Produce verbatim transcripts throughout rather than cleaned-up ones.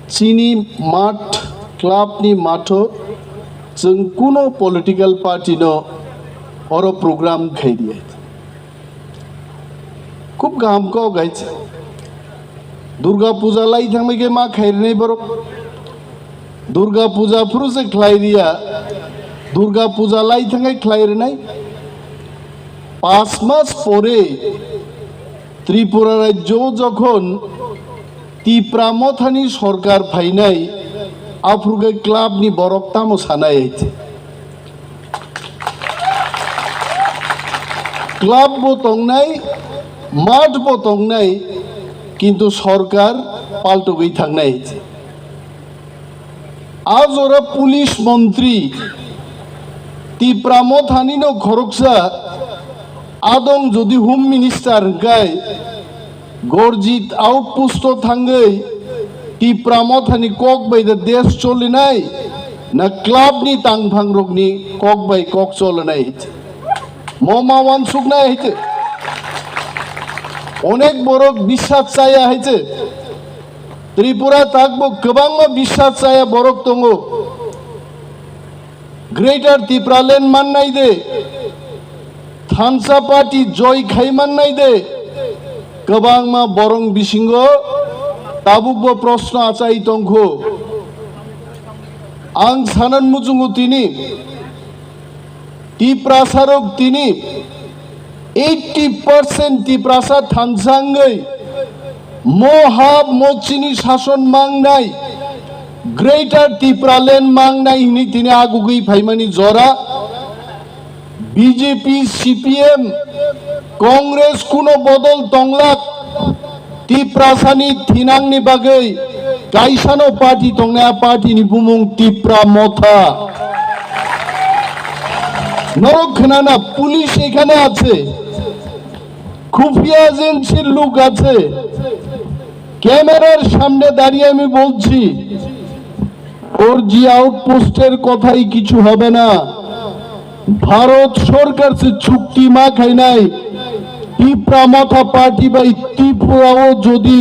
Chini math, club ni matho chwng kuno political party no oro program khai riya. Khub kaham kok hai se. Durga puja lai thangbai khe ma khai rwnai borok. Durga puja phuru se khlai riya. Durga puja lai thangbai khlai rwnai. Pas mas pore Tripura rajyo jokhon Tipra Mothani sorkar phainai, aphuru khe club ni borok tamo sanai hai se. Club bo tongnai, math bo tongnai, kintu sorkar paltogwi thangnai hai se. A jora police montri Tipra Mothani no khoroksa adong jodi home minister hwnkhe Gorjit outpost o thangwi Tipra Mothani kok bai da desh cholinai na club ni tangphang rokni kok bai kok cholinai hai se. Mo ma wansuknai hai se. Onek borok biswas chaya hai se. Tripura takbo kwbangma biswas chaya borok tongo. Greater Tipraland mannai de, thansa party joi khai mannai de, kwbangma borong bisingo tabukbo proshno achai tongkho. Ang sanan muchungo tini, Tiprasarok tini eighty percent Tiprasa thansa wngwi mo ha mo chini sason mangnai, Greater Tipraland mangnai hwnwi tini agugwi phaimani jora B J P, C P M, Congress kuno bodol tonglak. Tiprasani thinangni bagwi kaisano party tongnai, a party ni bumung Tipra Motha. Norok khwnana, police এখানে আছে, খুফিয়া এজেন্সির লোক আছে, ক্যামেরার সামনে দাঁড়িয়ে আমি বলছি, ওর জি আউটপোস্টের কথাই কিছু হবে না। ভারত সরকার সে চুক্তি মা খাই নাই। Tipra Motha party bai Tripura o jodi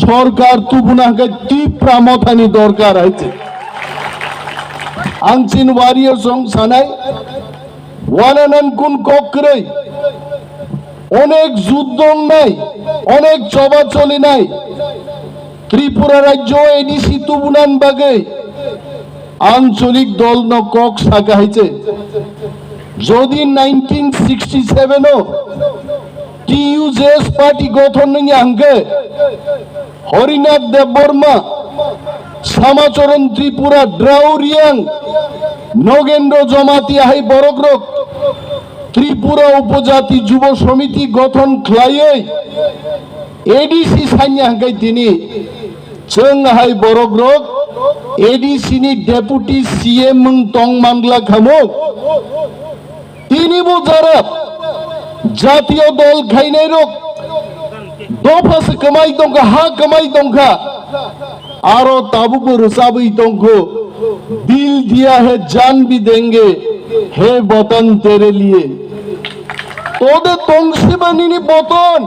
sorkar tubuna hwnkhe Tipra Mothani dorkar hai se. Ang chini warrior song sanai, wananan kun kok kwrwi, onek juddo wngnai, onek choba cholinai, Tripura rajyo A D C tubunan bagwi ancholik dol no kok saka hai se. Jodi nineteen sixty seven o T U J S party gothon wngya hwnkhe Harinath Debbarma, Samacharan Tripura, Drao Riang, Nogendra Jamatia hai borok rok Tripura Upojati Jubo Somiti gothon khlaiwi A D C sanya hwnkhe tini chwng hai borok rok A D C ni deputy C M wng tong manla khamu. Tini bo jara jatiyo dol khainai rok dopha se kwmai tongkha, ha kwmai tongkha. Aro tabukbo rwchabwi tongkho, "Dil diya hai jaan bhi denge, he watan tere liye." Tode tongsi ba nini boton?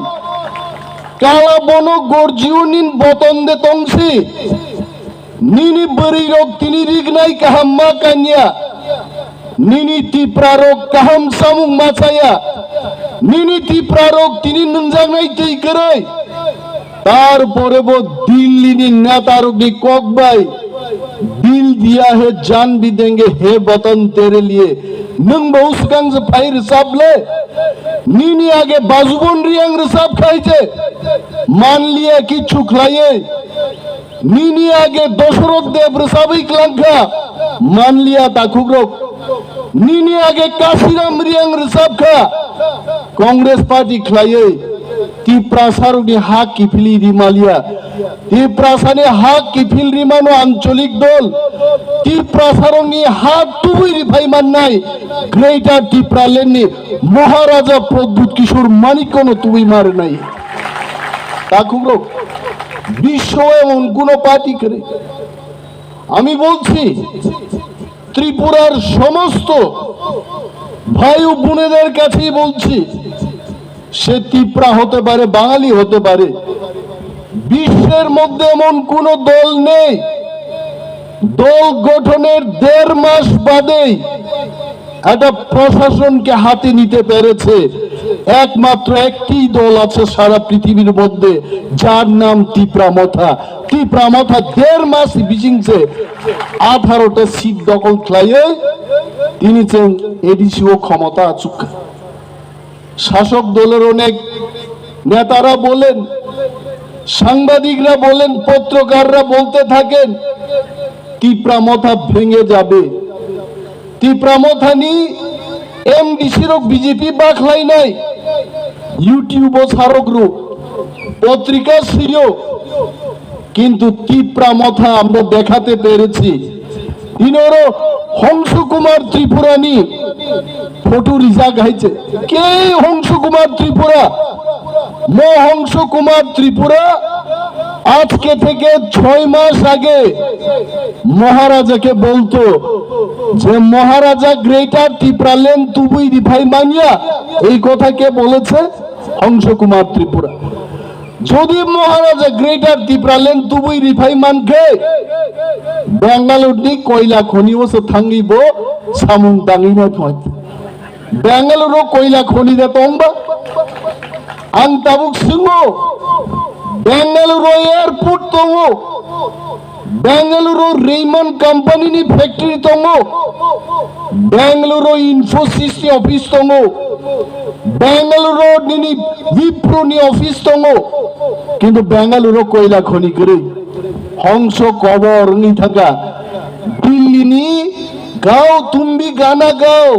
Kala bono gorjiu nin boton de tongsi. Nini bwrwi rok tini rignai kaham ma kanya. Nini Tipra rok kaham samung ma chaya. Nini Tipra rok tini nungjaknai twi kwrwi. Tarpore bo Dilli ni neta rok ni kok bai, "Dil diya hai jaan bhi denge, he watan tere liye." Nwng bo swkang se phai rwchap le. Nini age Bajubon Riang rwchap khai je. Manliya kichu khlaiwi. Nini age Dosoroth Deb rwchabwi klangkha, manliya takhukrok. Nini age Kasiram Riang rwchabkha, Congress party khlaiwi. Tiprasarokni ha kiphilwi rimaliya. Tiprasani ha kiphil rimano ancholik dol. Tiprasarokni ha tubui riphai mannai Greater Tipraland ni Maharaja Pradyut Kishore Manikko no tubui ma rwnai. Takhukrok, বিশ্ব এমন কোনো পার্টি করে। আমি বলছি, ত্রিপুরার সমস্ত ভাই ও বোনেদের কাছেই বলছি, সে তিপ্রা হতে পারে, বাঙালি হতে পারে, বিশ্বের মধ্যে এমন কোনো দল নেই দল গঠনের দেড় মাস বাদেই একটা প্রশাসনকে হাতে নিতে পেরেছে একমাত্র একটি দল আছে সারা পৃথিবীর মধ্যে, যার নাম তিপ্রা মথা। তিপ্রা মথা দেড় মাস bisingse আঠারোটা সিট দখল khlaiwi tini chwng ADC o ক্ষমতা achukha. শাসক দলের অনেক নেতারা বলেন, সাংবাদিকরা বলেন, পত্রকাররা বলতে থাকেন, তিপ্রা মথা ভেঙে যাবে। তিপ্রা মথানি MDC rok BJP bakhlainai, YouTube o sarok rok, পত্রিকা সিও, কিন্তু তিপ্রা মথা আমরা দেখাতে পেরেছি. Tini oro Hongso Kumar Tripurani photo rijak hai se. Ke Hongso Kumar Tripura? Mo Hongso Kumar Tripura আজকে থেকে ছয় মাস আগে মহারাজাকে বলতো যে মহারাজা গ্রেটার টিপ্রাল্যান্ড তুবুই রিফাই মানিয়া, এই কথা কে বলেছে? হংস কুমার Tripura. Jodi Maharaja Greater Tipraland tubui riphai mankhe, Bangalore ni koila khoni o se thangwi bo samung tangwi nai phai. Bangalore o koila khoni da tong ba? Ang tabuk swngo, Bangalore o airport tongo, Bangalore o Raymond company ni factory tongo, Bangalore o Infosys ni office tongo, Bangalore o nini Wipro ni office tongo, kintu Bangalore o koila khoni kwrwi. Hongso kobor wngwi thangkha. Delhi ni gao tum bhi gana gao,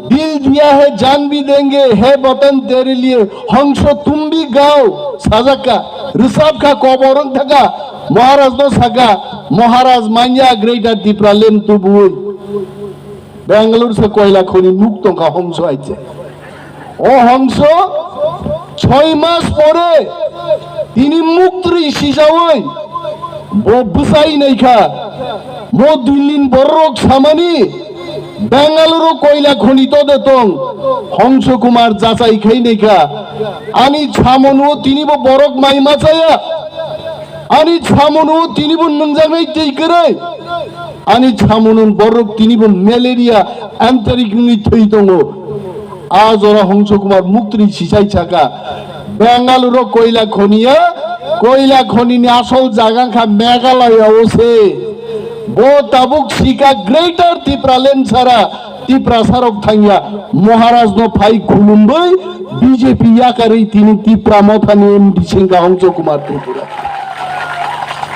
dil diya hai jaan bhi denge, hai watan tere liye, hongso tum bhi gao, sajakka, rwchapkha, kobor wng thangkha, Maharaj no sakha, Maharaj manya Greater Tipraland tubui. Bangalore se koila khoni nuk tongkha hongso aije. O hongso choi mas pore tini muktri sijaui bo bwsai naikha. Mo duilin borok samani Bangalore koila khoni to de tong, Hongso Kumar jachai khai naikha. Ani samunu tini bo borok mai machaya. Ani samunu tini bo nungjaknai tei kwrwi. Ani samunun borok tini bo malaria antarik wngwi thwi tongo. A jora Hongso Kumar muktri sisai saka, Bangalore koila khoniya, koila khoni ni asol jaga kha Meghalaya o se. Bo tabuk sika Greater Tipraland sara, Tiprasa rok thangya. Maharaj no phai khulumbai B J P yakarwi tini Tipra Motha ni M D C wngkha Hongso Kumar Tripura.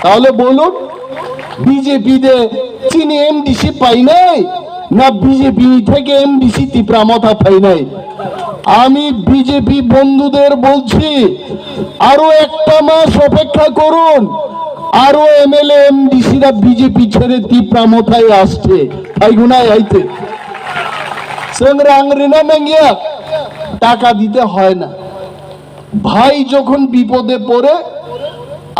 Tahole bolun, B J P de chini M D C painai, na B J P ni theke M D C Tipra Motha painai? আমি বিজেপি বন্ধুদের বলছি, আরো একটা মাস অপেক্ষা করুন, আরো এমএলএ এমডিসিরা বিজেপি ছেড়ে তিপ্রা মথায় আসছে, ফাইগুনায় আইতে. Chwng rang rina nangya, taka dite hoy na. ভাই যখন বিপদে পড়ে,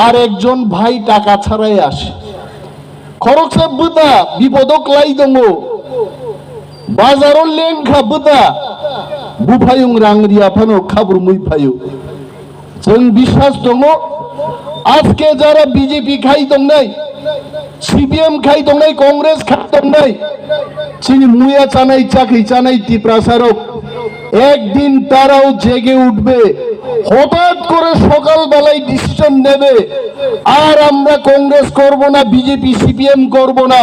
আর একজন ভাই টাকা ছাড়াই আসে. Khoroksa bwta bipodo klai tongo, bazaro lengkha bwta, buphayung rang riya phano khabrumwi phaio. Chwng biswas tongo, ajke jara B J P khai tongnai, C P M khai tongnai, Congress khai tongnai, chini muya chanai, chakri chanai Tiprasa rok, একদিন তারাও জেগে উঠবে, হঠাৎ করে সকালবেলায় ডিসিশন নেবে, আর আমরা কংগ্রেস করব না, বিজেপি সিপিএম করব না।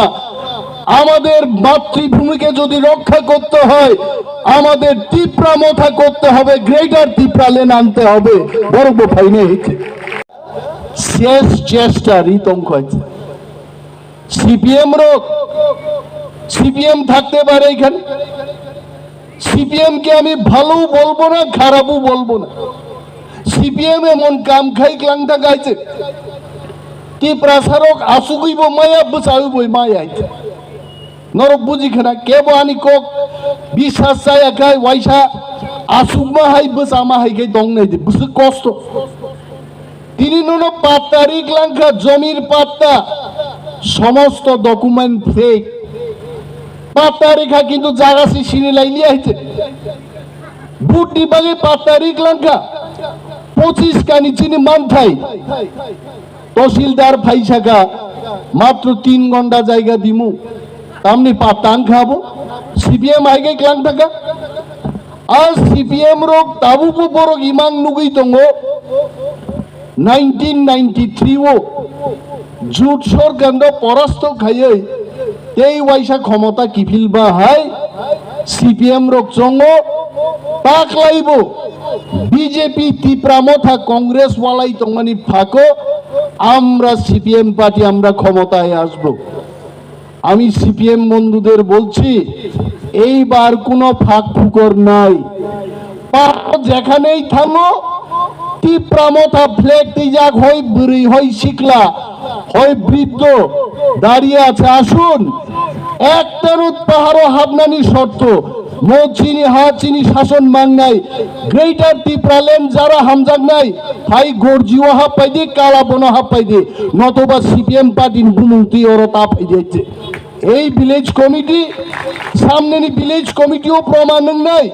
আমাদের মাতৃভূমিকে যদি রক্ষা করতে হয়, আমাদের তিপ্রা মথা করতে হবে, গ্রেটার তিপ্রাল্যান্ড আনতে হবে। বরং ফাইনে হয়েছে শেষ চেষ্টা রিতম হয়েছে সিপিএম রোগ, সিপিএম থাকতে পারে এখানে। সিপিএম কে আমি ভালো বলবো না, খারাপও বলবো না। সিপিএম এমন কাম খাই ক্লাংটা গাইছে, Tiprasa rok asugwi bo maya, bwchawi bo maya hai. Norok buji khana, kebo ani kok biswas chaya khai, waisa asugma hai, bwchama hai khai tong nai di, bwswk kosto. Tini nono patta rik langkha, jomir patta, somosto document fake. Patta rikha kintu jaga si sini lai liya hite. Vote ni bagwi patta rik langkha. Pochis kani chini manthai. Tosildar phaisaka. Matro tin ghonta jaiga dimu. Tamni patta wngkha abo. C P M hai khe klang thangkha. A C P M rok tabukbo borok imang nugwi tongo. Nineteen ninety-three o jut sorkarno porasto khaiwi tei waisa khomota kiphilba hai C P M rok chongo, taklaibo B J P Tipra Motha Congress walai tongmani phago amra C P M party amra khomotay asbo. আমি সিপিএম বন্ধুদের বলছি, এইবার কোনো ফাঁক ফুকর নাই। পাড়া যেখানেই থামো, তিপ্রা মথা ফ্ল্যাগ তৈজাক, হয় বুড়ি, হয় শিকলা, হয় বৃদ্ধ দাঁড়িয়ে আছে। আসুন, একটার পাহাড়ও হাবনানি শর্ত, mo chini ha chini sason mangnai, Greater Tipraland jara hamjaknai, phai gorjio happaidi, kala bono happaidi, notoba C P M party ni bumung twi oro ta phaidi aite. Ei village committee, samneni village committee o proman wngnai,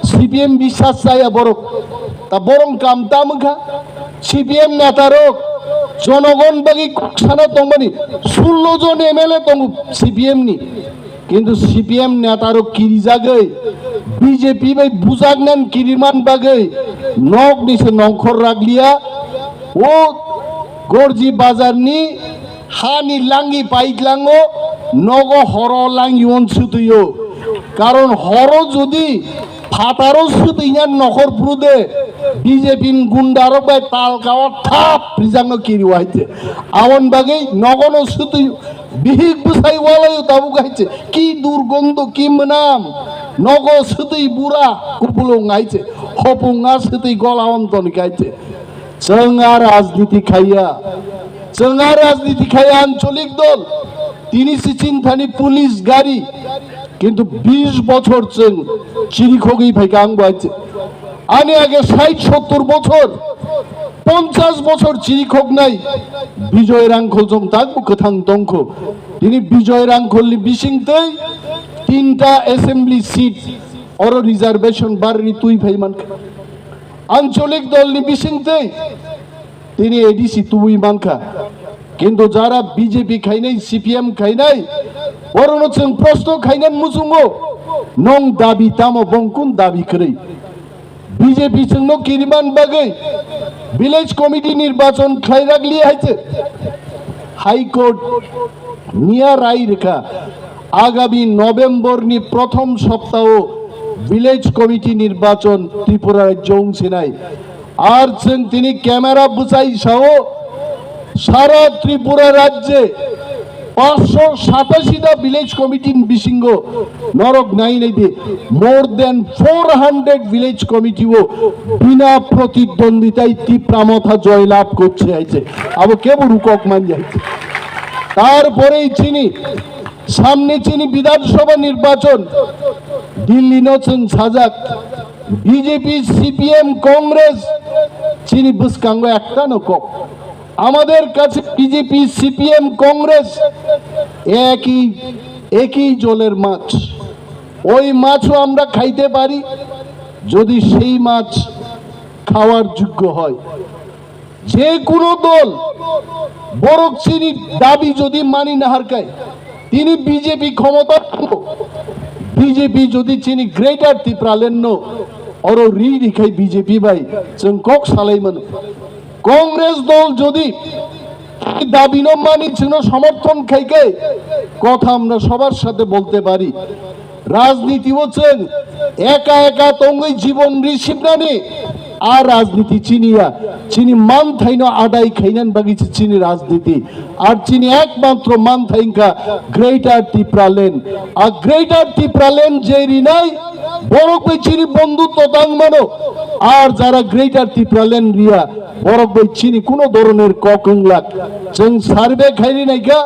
C P M bisas chaya borok. Ta borong kam ta mwngkha, C P M neta rok, jonogon bagwi kok sana tongmani, sullo jon M L A tongo C P M ni. Kintu C P M neta rok kirijagwi B J P bai bujaknan kiriman bagwi nok ni se nongkhor rakliya. O Gorji bazar ni hani langi paitlango, nogo horo langi on sutuyo. Karon horo jodi phataro sutuinya nokhor prude B J P ni gunda rok bai talkao thap rijangno kiriwaite. Abon bagwi nogono sutuyo. Bihik bwsai walaio tabuk hai se, ki durgondo, ki mwnam, nogo swtwi bura, kupulung hai se, hopung a swtwi gola onton hai se. Chwng a rajniti khaiya, chwng a rajniti khaiya ancholik dol, tini si chinthani police gari, kintu bish bochor chwng chirikhogwi phaikha ang bo hai se. Ani age sait sottor bochor, ponchas bochor chirikhoknai Bijoy Rangkhol jong takbo kwthang tongkho. Tini Bijoy Rangkholni bisingtwi tinta assembly seat oro reservation barni twi phai mankha. Ancholik dolni bisingtwi tini A D C tubui mankha. Kintu jara B J P khainai, C P M khainai, borokno chwng proshno khainani muchungo, nwng dabi tamo, bongkun dabi kwrwi? B J P chwngno kiriman bagwi village committee nirbachon khlairakliya hai se. High Court niya rai rwkha, agami November ni prothom soptaho village committee nirbachon Tripura rajyo wngsinai. Ar chwng tini camera bwchai sao, sara Tripura rajye পাঁচশো সাতাশি ta village committee ni bisingo norok nai nai di, more than four hundred village committee o bina protidwonditai Tipra Motha joy lab korche hai se. Abo kebo rukok manya hai se. Tarpore chini samne chini Bidhan Sabha nirbachon, Delhi no chwng sajak, B J P, C P M, Congress chini bwskango ekta no kok. আমাদের কাছে BJP, CPM, Congress একই, একই জলের মাছ। ওই মাছও আমরা খাইতে পারি, যদি সেই মাছ খাওয়ার যোগ্য হয়। যে কোনো দল বরক চিনি দাবি যদি মানি না হারকায়, tini B J P khomota thango, B J P jodi chini Greater Tipraland no oro ri ri khai B J P bai chwng kok salai mano. Congress dol jodi dabi no mani chwngno somorthon khai khai kotha amra sobar sathe bolte pari. Rajniti o chwng eka eka tongwi jibon risibnani a rajniti chiniya, chini manthaino adai khainan bagwi se chini rajniti. Ar chini ekmatro manthai wngkha Greater Tipraland. A Greater Tipraland je rinai borok bai chini bondhutto tangmano. Ar jara Greater Tipraland riya, borok bai chini kuno doroner kok wnglak. Chwng survey khairi naikha,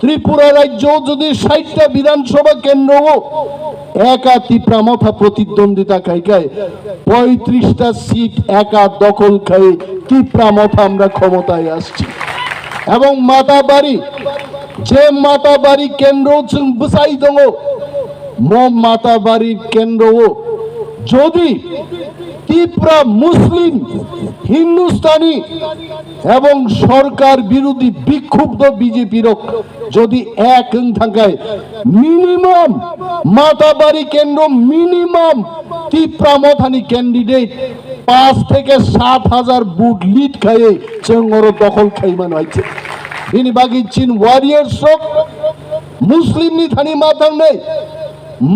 Tripura rajyo jodi sait ta Bidhan Sabha kendro o eka Tipra Motha protidwondita khai khai poitris ta seat eka dokhol khai Tipra Motha amra khomotai aschi. Ebong Matabari, je Matabari kendro chwng bwsai tongo, mo Matabari kendro o jodi Tipra Muslim, Hindustani এবং সরকার বিরোধী বিক্ষুব্ধ BJP rok jodi ek wng thangkhai, minimum Matabari kendro minimum Tipra Mothani candidate পাঁচ থেকে সাত হাজার vote lead খাইয়ে chwng oro dokhol khaimano hai se. Bini bagwi chin warriors rok Muslim ni thani ma thangnai,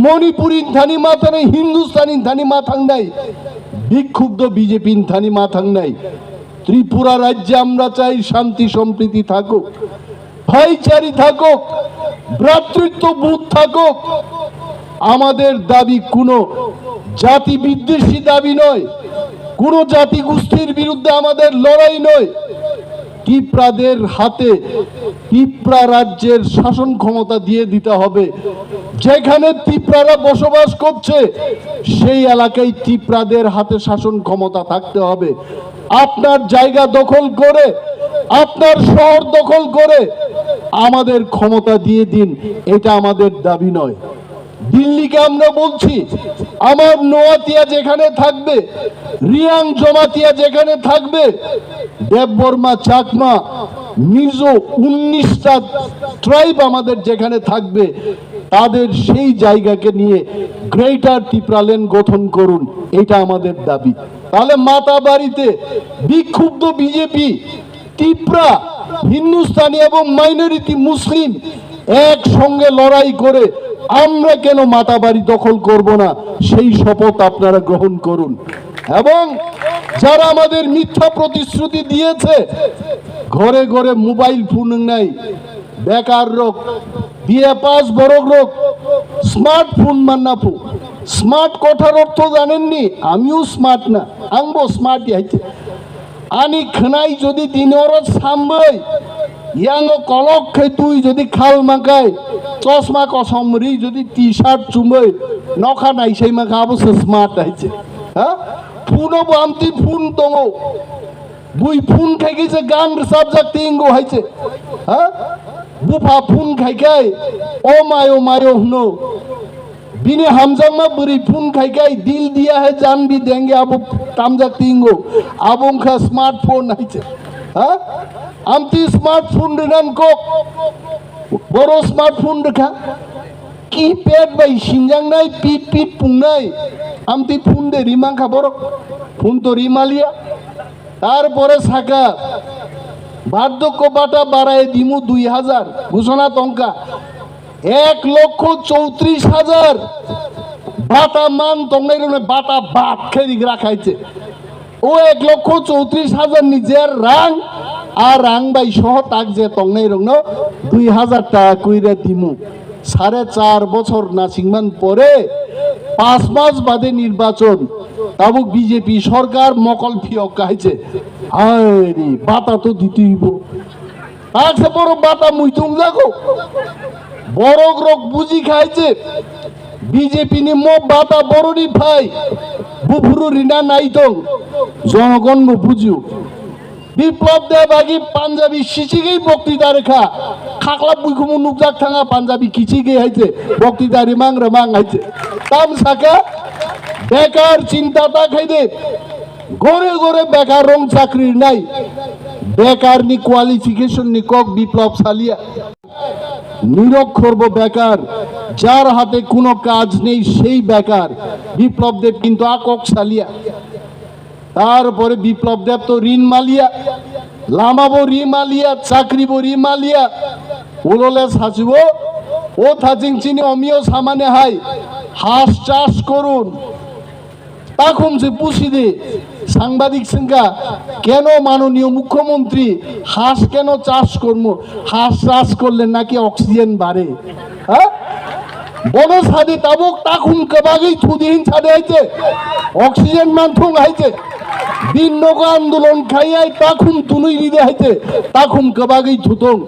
Manipuri ni thani ma thangnai, Hindustani ni thani ma thangnai, বিক্ষুব্ধ BJP ni thani ma thangnai. Tripura রাজ্যে আমরা চাই শান্তি সম্প্রীতি থাকুক, ভাইচারি থাকুক, ভ্রাতৃত্ববোধ থাকুক। আমাদের দাবি কোনো জাতি বিদ্বেষী দাবি নয়, কোনো জাতিগোষ্ঠীর বিরুদ্ধে আমাদের লড়াই নয়। তিপ্রাদের হাতে তিপ্রা রাজ্যের শাসন ক্ষমতা দিয়ে দিতে হবে। যেখানে তিপ্রারা বসবাস করছে, সেই এলাকায় তিপ্রাদের হাতে শাসন ক্ষমতা থাকতে হবে। আপনার জায়গা দখল করে, আপনার শহর দখল করে আমাদের ক্ষমতা দিয়ে দিন, এটা আমাদের দাবি নয়। দিল্লিকে আমরা বলছি, আমার নোয়াতিয়া যেখানে থাকবে, রিয়াং জমাতিয়া যেখানে থাকবে, দেববর্মা, চাকমা, মিজো, উনিশটা ট্রাইব আমাদের যেখানে থাকবে, তাদের সেই জায়গাকে নিয়ে গ্রেটার ত্রিপুরাল্যান্ড গঠন করুন, এটা আমাদের দাবি। তাহলে মাতাবাড়িতে বিক্ষুব্ধ বিজেপি, তিপ্রা, হিন্দুস্তানি এবং মাইনরিটি মুসলিম একসঙ্গে লড়াই করে আমরা কেন মাতাবাড়ি দখল করব না, সেই শপথ আপনারা গ্রহণ করুন। এবং যারা আমাদের মিথ্যা প্রতিশ্রুতি দিয়েছে, ঘরে ঘরে মোবাইল ফোন নাই, বেকার রোগ, বিএ পাস বড় রোগ, স্মার্টফোন মান্না ফোন। স্মার্ট কথার অর্থ জানেননি? আমিও স্মার্ট না, আংবো স্মার্ট হাইছে। Ani khwnai jodi dini oro sambai, yango kolok khai twi jodi khal mangkai, chosma kosom ri jodi T-shirt chumbai, nokha naisai mangkha, abo se smart hai se. Ha? Phone bo amtwi phone tongo. Bui phone khai khe se gan rwchapjak tingo hai se. Ha? Bupha phone khai khai, "O mayo, mayo," hwno. Bini hamjakma bwrwi phone khai khai, "Dil diya hai jaan bhi denge," abo tamjak tingo. Abo wngkha smartphone hai se. Ha? Amtwi smartphone rwnan kok. Boro smartphone rwkha. Keypad bai sinjaknai, pit pit pungnai. Amtwi phone de rimang kha borok. Phone to rimaliya. Tarpore saka, bardhokyo bata barai dimu dui hajar, ghosona tongkha. Ek lokho chowtrish hajar bata man tongnai rokno bata bad khe rigra khai se. O ek lokho chowtrish hajar ni je rang, a rang bai soho tak je tongnai rokno dui hajar taka koira dimu. Sare char bochor nasingman pore, panch mas bade nirbachon, tabuk B J P sorkar mokol phiyok kahai se. Hai ri, bata to dituibo. Taksa borok bata muitung jago. Borok rok buji khai je B J P ni mo bata boroni phai. Buphuru rina naitong. Jonogon bo bujiu. Biplab Deb agi Punjabi sichigwi boktwita rwkha. Khakla buikhumu nukjak thanga Punjabi kichigwi hai je boktwita rimang rwmang hai je. Tam saka bekar chinta ta khai de. Gore gore bekar rong chakri nai. Bekar ni qualification ni kok Biplab salia. নিরক্ষর বেকার, যার হাতে কোনো কাজ নেই সেই বেকার। বিপ্লব দেব কিন্তু আকক সালিয়া। তারপরে বিপ্লব দেব তো ঋণ মালিয়া, লামাবো ঋণ মালিয়া, চাকরিবো ঋণ মালিয়া। উললে সাচিবো, ও থাচিং চিনি অমিও সামানে হাই, হাঁস চাষ করুন। Takhum se pusi de, sangbadik swngkha, "Keno manoniyo mukhyamantri haas keno chas kormo, haas chas korle naki oxygen bare?" Ha? Bono sadi tabuk takhum kwbagwi thudi hin sadi hai je, oxygen manthung hai je. Din nogo andolon khai ai takhum tunui ride hai je, takhum kwbagwi thutung.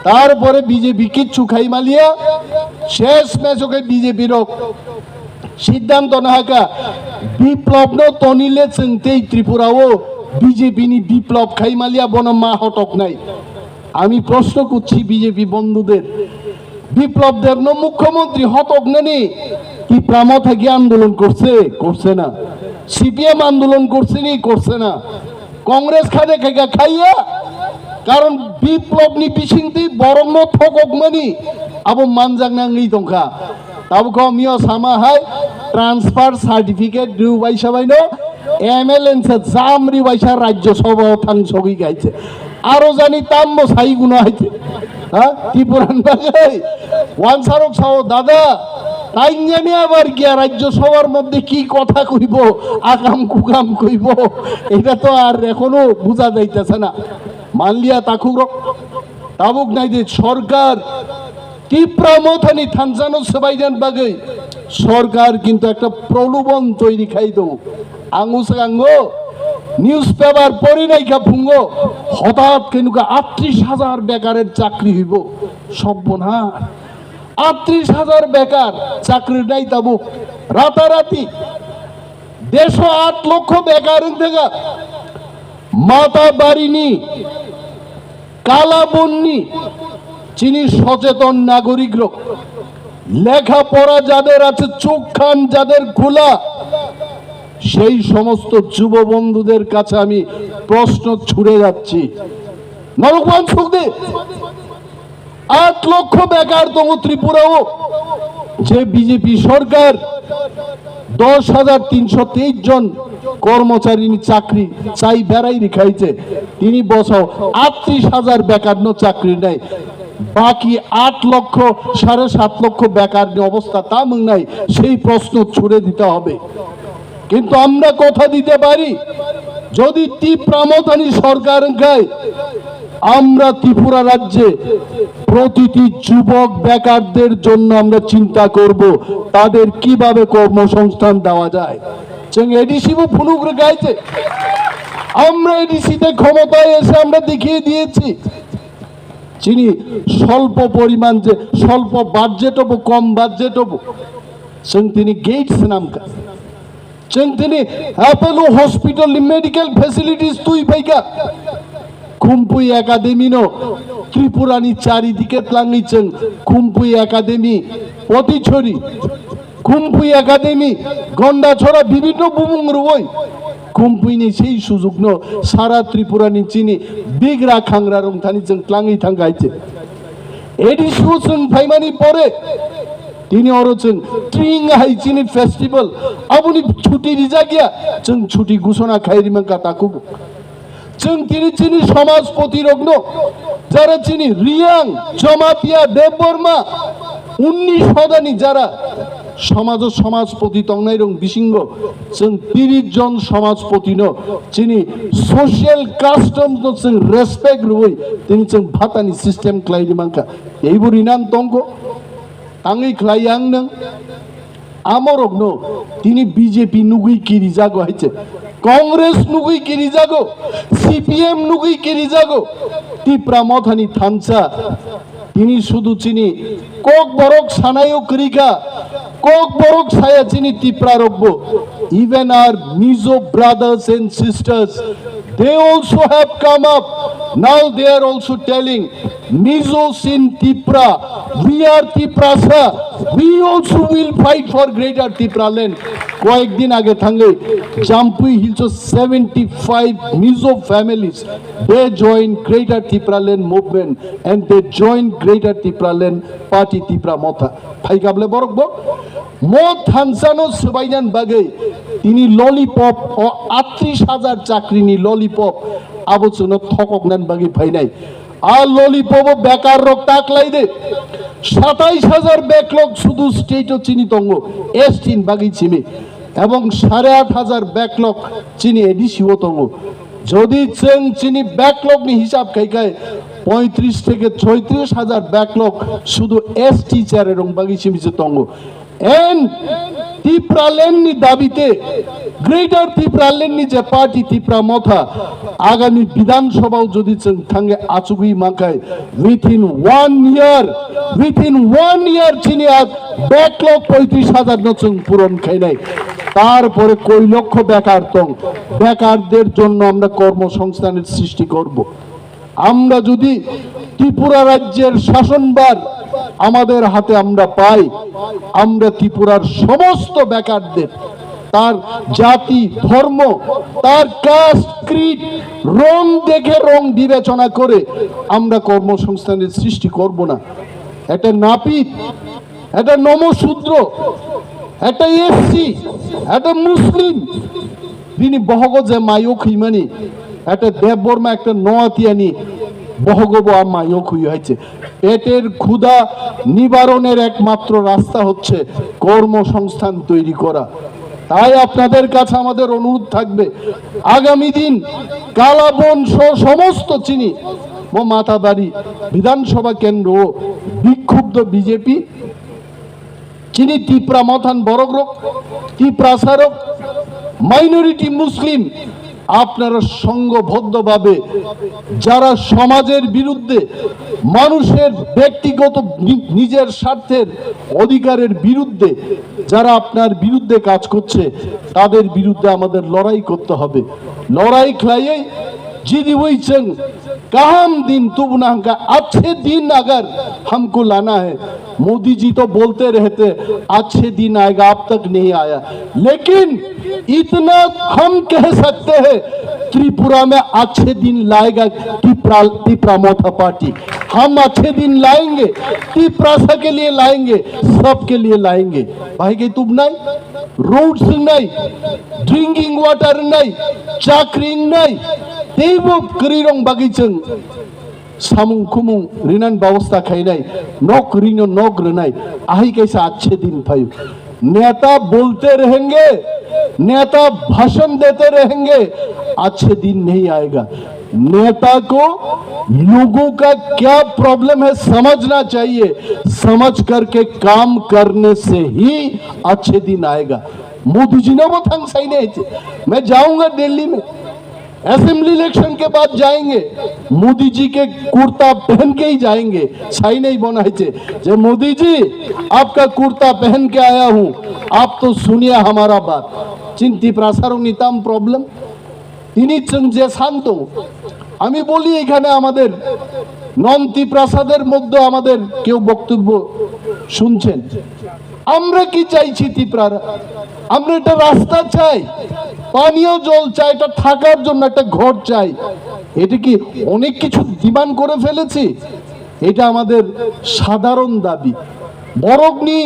Tarpore B J P kichu khai maliya, ses mesoke B J P rok. Siddhanto nahaka, Biplab no tonile chwng tei Tripura o B J P ni Biplab khai maliya bono ma hotoknai. আমি প্রশ্ন করছি বিজেপি বন্ধুদের, বিপ্লব দেব no মুখ্যমন্ত্রী হতক nani Tipra Motha ki আন্দোলন করছে, করছে না? সিপিএম আন্দোলন করছেনি? করছে না। কংগ্রেস খাদে খাইয়া খাইয়া, কারণ বিপ্লবনি বিসিংতি বরংনো থককমানি abo manjakna wngwi tongkha. Tabuk o mio sama hai transfer certificate rw baisa baino M L A nsa jamri baisa Rajya Sabha o thangsogwi gaise. Aro jani tambo saiguno haise. Ha? Tipuran bagwi. Wansarok sao, "Dada, tainjani abar giya Rajya Sabhar moddhe ki kotha koibo, akam kukam koibo, eta to ar ekhono buja jaitase na." Manliya takhukrok, tabuk naide sorkar Tipra Mothani thansano swbaidan bagwi sorkar kintu ekta prolobon toiri khai tongo. Ang uswk ango newspaper pori naikha phungo, hotat khe nukha atris hajar bekarer chakri hoibo. Sobbona, atris hajar bekar chakri nai tabuk. Ratarati desho at lokho bekar wng thangkha. Matabarini Kalabonni chini socheton nagorikrok, লেখাপড়া যাদের আছে, চোখ কান যাদের খোলা, সেই সমস্ত যুব বন্ধুদের কাছে আমি প্রশ্ন ছুড়ে যাচ্ছি। Norok uansukdi, at lokho bekar tongo Tripura o, je B J P sorkar dos hajar tinsho teis jon kormocharini chakri chai berai rikhaise, tini bosao atris hajar bekarno chakri nai, baki at lokho, sare sat lokho bekarni obostha ta mwngnai, sei proshno chhuri dite hobe. কিন্তু আমরা কথা দিতে পারি, যদি তিপ্রা মথানি সরকার অংখায়, আমরা ত্রিপুরা রাজ্যে প্রতিটি যুবক বেকারদের জন্য আমরা চিন্তা করব, তাদের কিভাবে কর্মসংস্থান দেওয়া যায়। Chwng A D C bo phunuk rwkhaise, আমরা A D C te ক্ষমতায় এসে আমরা দেখিয়ে দিয়েছি, chini স্বল্প পরিমাণ যে স্বল্প budget obo, com budget obo, chwng tini gate swnamkha. Chwng tini Apollo Hospital ni medical facilities twi phaikha. Khumpui Academy no Tripura ni charidike tlangwi chwng Khumpui Academy, Potichori, Khumpui Academy, Gondachora bibhinno bumung rwui Khumpui ni sei sujukno sara Tripura ni chini bigra khangra rwngthani chwng tlangwi thangkha hai se. A D C o chwng phaimani pore tini oro chwng tring hai chini festival, aboni chuti rijak ya, chwng chuti gusona khai rimang ka takhuk. Chwng tini chini somajpoti rokno, jara chini Riyang, Jamatia, Debbarma, unnish hodani jara somajo somajpoti tongnai rok bisingo chwng tiris jon somajpotino chini social customs no chwng respect rwui tini chwng bhatani system khlai rimang ka. Teibo rinang tongkho, tangwi khlai yang nang. Amorokno tini B J P nugui kirijago hai se, Congress nugui kirijago, C P M nugui kirijago. Tipra mothani thansa tini sudu chini Kokborok sanayo kwrwi kha, Kokborok saya chini Tipra rokbo. Even our Mizo brothers and sisters, they also have come up. Now they are also telling, Mizos in Tipra, we are Tiprasa, we also will fight for Greater Tipraland. কয়েকদিন আগে থাঙ্গে জাম্পুই হিলসো seventy five Mizo families, they join Greater Tipraland movement and they join Greater Tipraland Party Tipra Motha. Phaikable borok bo mo thansano swbainan bagwi tini lollipop, o atris hajar chakrini lollipop, abo chwngno thokoknan bagwi phainai. A lollipop o bekar rok ta khlai de. Satais hajar backlog sudu state o chini tongo, S T ni bagwi simi. Ebong sare at hajar backlog chini A D C o tongo. Jodi chwng chini backlog ni hisab khai khai poitris theke choitris hajar backlog sudu S T chare rong bagwi simi se tongo. En Tipraland ni dabite, Greater Tipraland ni je party Tipra Motha, agami Bidhan Sabha o jodi chwng thange achugwi mankhai, within one year, within one year chini a backlog poitris hajar no chwng puron khainai. তারপরে কয় লক্ষ বেকার tong, বেকারদের জন্য আমরা কর্মসংস্থানের সৃষ্টি করব। আমরা যদি ত্রিপুরা রাজ্যের শাসনভার আমাদের হাতে আমরা পাই, আমরা ত্রিপুরার সমস্ত বেকারদের, তার জাতি, ধর্ম, তার কাস্ট, ক্রিড, রং দেখে, রং বিবেচনা করে আমরা কর্মসংস্থানের সৃষ্টি করব না। একটা নাপিত, একটা নমশূদ্র, একটা এসসি, একটা মুসলিম, bini bohogo je mayo khwimani, একটা দেববর্মা, একটা নোয়াতিয়ানি bohogo bo a mayo khwiyo haiche. পেটের ক্ষুধা নিবারণের একমাত্র রাস্তা হচ্ছে কর্মসংস্থান তৈরি করা। তাই আপনাদের কাছে আমাদের অনুরোধ থাকবে, আগামী দিন কালাবন সহ সমস্ত চিনি মো মাতাবাড়ি বিধানসভা কেন্দ্র বিক্ষুব্ধ বিজেপি, চিনি তিপ্রা মথান বরক রক, তিপ্রাসা রক, মাইনরিটি মুসলিম, আপনারা সংঘবদ্ধভাবে যারা সমাজের বিরুদ্ধে, মানুষের ব্যক্তিগত নি-, নিজের স্বার্থের অধিকারের বিরুদ্ধে যারা আপনার বিরুদ্ধে কাজ করছে, তাদের বিরুদ্ধে আমাদের লড়াই করতে হবে। লড়াই khlaiwi jidi wi chwng kaham din tubuna hwnkha, achhe din agar hamko lana hai, Modi ji to bolte rehte, achhe din aayega, ab tak nahi aaya, lekin itna hum keh sakte hain, Tripura mein achhe din laayega Tipra, Tipra Motha Party. Hum achhe din laayenge, Tiprasa ke liye laayenge, sab ke liye laayenge. Bahai ke tubnai, road swngnai, drinking water wngnai, chakri wngnai, teibo kwrwirok bagwi chwng samung khumung rinan babosta khainai, nok rino nok rwnai, ahai kaisa achhe din phaio. नेता बोलते रहेंगे, नेता भाषण देते रहेंगे, अच्छे दिन नहीं आएगा। नेता को लोगों का क्या प्रॉब्लम है समझना चाहिए, समझ करके काम करने से ही अच्छे दिन आएगा। मोदी जी ने वो थंग सही नहीं थे। मैं जाऊंगा दिल्ली में, असेंबली इलेक्शन के बाद जाएंगे, मोदी जी के कुर्ता पहन के ही जाएंगे। सही नहीं बोना है चे, जे मोदी जी, आपका कुर्ता पहन के आया हूँ, आप तो सुनिए हमारा बात। Chini Tiprasarokni tam problem? Tini chwng je san tongo, আমি বলি এখানে আমাদের নন তিপ্রাসাদের মধ্যে আমাদের কেউ বক্তব্য শুনছেন, আমরা কি চাইছি তিপ্রারা? আমরা একটা রাস্তা চাই, পানীয় জল চাই, এটা থাকার জন্য একটা ঘর চাই। এটা কি অনেক কিছু ডিমান্ড করে ফেলেছি? এটা আমাদের সাধারণ দাবি। বরকনি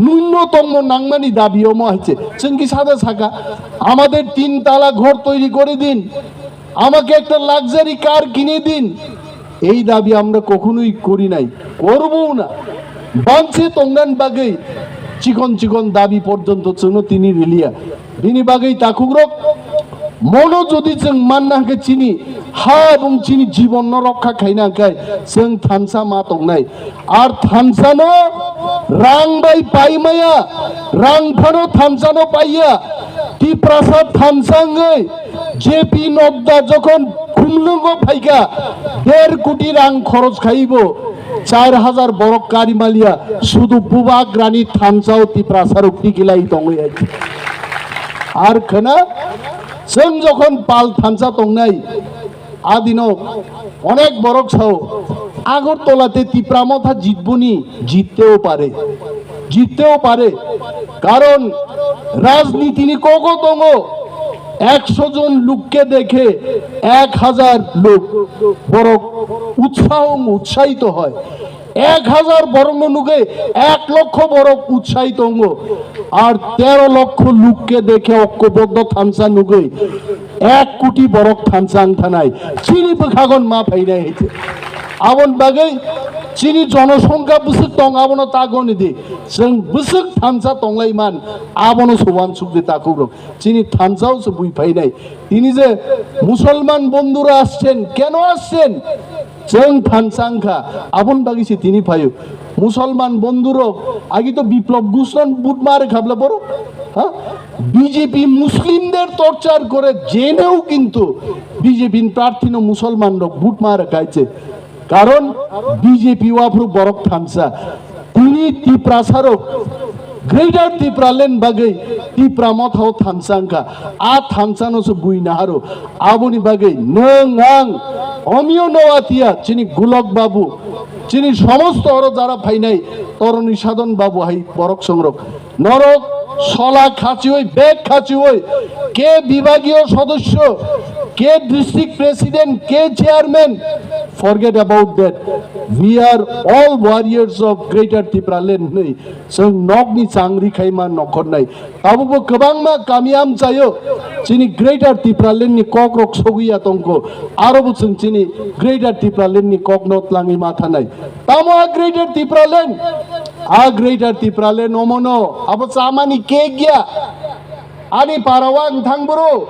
ন্যূনতম নাংমানি দাবি অমো হচ্ছে। চিংকি সাদা সাকা, আমাদের তিন তালা ঘর তৈরি করে দিন, আমাকে একটা লাক্সারি কার কিনে দিন। এই দাবি আমরা কখনোই করি নাই, করবও না। বাঞ্চে তংনান বাগৈ চিকন চিকন দাবি পর্যন্ত চুনো তিনি রিলিয়া। Bini bagwi takhukrok, mono jodi chwng manna hwnkhe chini ha ebong chini jibonno rokha khaina hwnkhe chwng thansa ma tongnai. Ar thansano rang bai pai maya, rang phano thansano paiya. Tiprasa thansa wngwi J P Nadda jokhon Khumlungo phaikha, der koti rang khoroj khaibo, char hajar borok kari maliya, sudu bubagrani thansao Tiprasarok tikilai tongwi hai. Ar khwna, chwng jokhon pal thansa tongnai, adino onek borok sao, Agartala te Tipra Motha jitboni, jitteও পারে, jitteও পারে, কারণ রাজনীতি ni kogo tongo, একশো জন লোককে দেখে এক হাজার লোক বড় উৎসাহ, উৎসাহিত হয়। এক হাজার বরং নুগে এক লক্ষ বড় উৎসাহিত অঙ্গ, আর তেরো লক্ষ লোককে দেখে ঐক্যবদ্ধ থানসা নুগে এক কোটি বড় থানসা আংথানাই চিনি বখাগন মা ফাইনাই হইতে। Abon bagwi chini jonosongkha bwswk tong, abono ta goni di. Chwng bwswk thansa tonglai man, abono se uansuk di takhukrok. Chini thansao se bui phainai. Tini je Musolman bondhura ascen, keno ascen? Chwng thansa wngkha, aboni bagwi se tini phaio. Musolman bondhurok, agi to Biplab Ghoshno vote ma rwkha bwle borok? Ha? B J P Muslimder torture kore, jeneও কিন্তু B J P ni প্রার্থীনো মুসলমানরক ভোট মারা খাইছে। কারণ B J P o aphuru borok thansa. Tini Tiprasarok Greater Tipraland bagwi Tipra Mothao thansa wngkha. A thansano se bui naharo. Aboni bagwi nwng ang Omio Noatia, chini Gulok Babu, chini somosto oro jara phainai Toroni Sadon Babu hai borok songrok. Norok Sola khachiwi, bag khachiwi, ke bibagiyo sodosyo, ke district president, ke chairman, forget about that. We are all warriors of Greater Tipraland hinwi chwng nokni changri khaima nokhornai. Tabukbo kwbangma kami amchaio chini Greater Tipraland ni kokrok sogwi ya tongkho. Arobo chwng chini Greater Tipraland ni kokno tlangwi ma thanai. Tamo a Greater Tipraland? A Greater Tipraland omono abo chamani cake ya. Ani parao ang thang bro.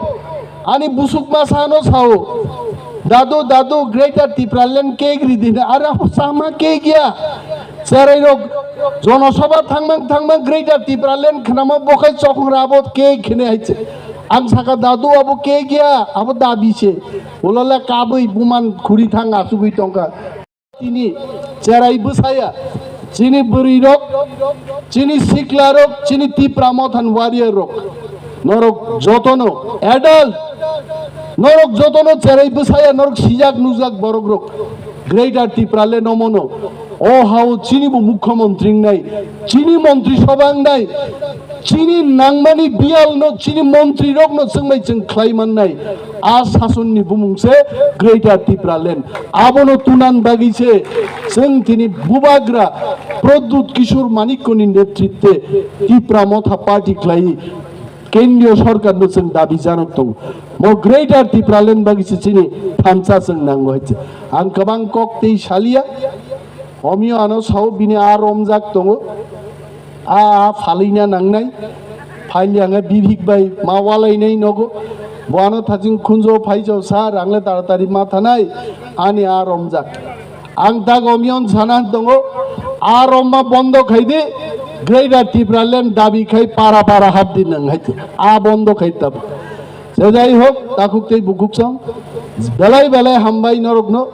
Ani busuk masa no sao. Dadu, dadu, Greater Tipraland cake ridina. Are abo chama cake ya. Cherai rok Jonosabha thangmang thangmang Greater Tipraland khnama bokhai chokong rabo cake khne haiche. Ang saka dadu abo cake ya, abo dabi se. Ulala kabui buman khuri thang asugui tongka. Tini cherai bwsaya, chini bwrwi rok, chini sikla rok, chini Tipra Mothan warrior rok, norok jotono adult, norok jotono cherai bwsaya, norok sijak nujak borok rok, Greater Tipraland omono, o hao chini bo mukhyamantri wngnai, chini montri sabha wngnai, chini nangmani biyal no, chini montri rok no chwng bai chwng khlai mannai. A sasonni bumung se Greater Tipraland. Abono tunan bagwi se chwng tini bubagra Pradyut Kishore Manikko ni netritwe Tipra Motha party khlai kendriyo sorkar no chwng dabi janok tongo. Mo Greater Tipraland bagwi se chini thansa chwng nango hai se. Ang kwbang kok tei salia. Omio ano sao bini a romjak tongo. A, a phalina nangnai. Phaili ang bibhik bai ma walainai nogo. Bo ano thaching khunjo phaijo sir, ang le taratari ma thanai. Ani a romjak. Ang tak omio sana tongo. A romma bondo khaidi. Greater Tipraland dabi khai para para hapdi nang hai. A bondo khai tab. Se jai hok, takhuk tei bukhuk song, belai belai hambai norokno,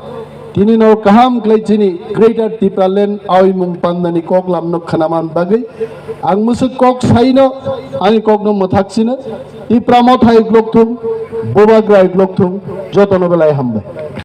tini norok kaham khlai chini Greater Tipraland awi mung pandani kok lamno khnaman bagwi. Ang mwswk kok saino, ani kokno mwthak sino, Tipra Motha iglok thung, Bubagra iglok thung, jotono belai hambai.